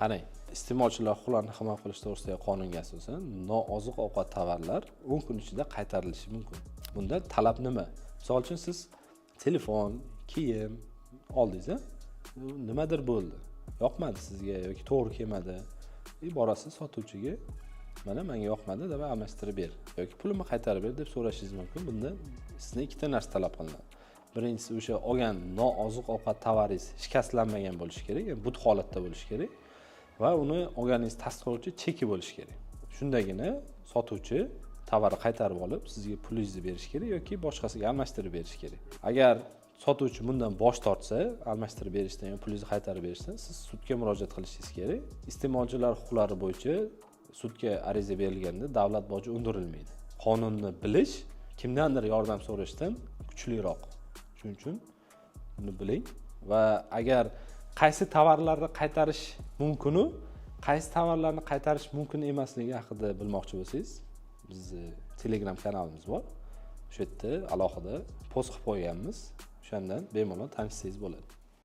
Qarang, iste'molchilar huquqlarini himoya qilish to'g'risidagi qonunga asosan nooziq ovqat tovarlar 10 kun ichida qaytarilishi mumkin. Bunda talab nima? Misol uchun, siz telefon, kiyim oldingiz, a? Nimadir bo'ldi, yoqmadi sizga yoki to'g'ri kelmadi. И borasiz sotuvchiga, "Mana, menga yoqmadi, давай almashtirib ber yoki pulimni qaytarib ber", deb so'rashingiz mumkin. Bunda sizdan ikkita narsa talab qilinadi. Birinchisi, o'sha olgan nooziq ovqat tovaringiz shikastlanmagan bo'lishi kerak, ya'ni but holatda bo'lishi kerak va uni olganingizni tasdiqlovchi cheki bo'lishi kerak. Shundagina sotuvchi tovarni qaytarib olib, sizga pulingizni berishi kerak yoki boshqasiga almashtirib berishi kerak. Agar sotuvchi bundan bosh tortsa, almashtirib berishdan yo pulingizni qaytarib berishdan, siz sudga murojaat qilishingiz kerak. Iste'molchilar huquqlari bo'yicha sudga ariza berilganda davlat boji undirilmaydi. Qonunni bilish kimdandir yordam so'rashdan kuchliroq. Shuning uchun buni biling va agar qaysi tovarlarni qaytarish mumkinu, qaysi tovarlarni qaytarish mumkin emasligi haqida bilmoqchi bo'lsangiz, bizni Telegram kanalimiz bor. O'sha yerda alohida post qilib qo'yganmiz, o'shandan bemalol tanishsangiz bo'ladi.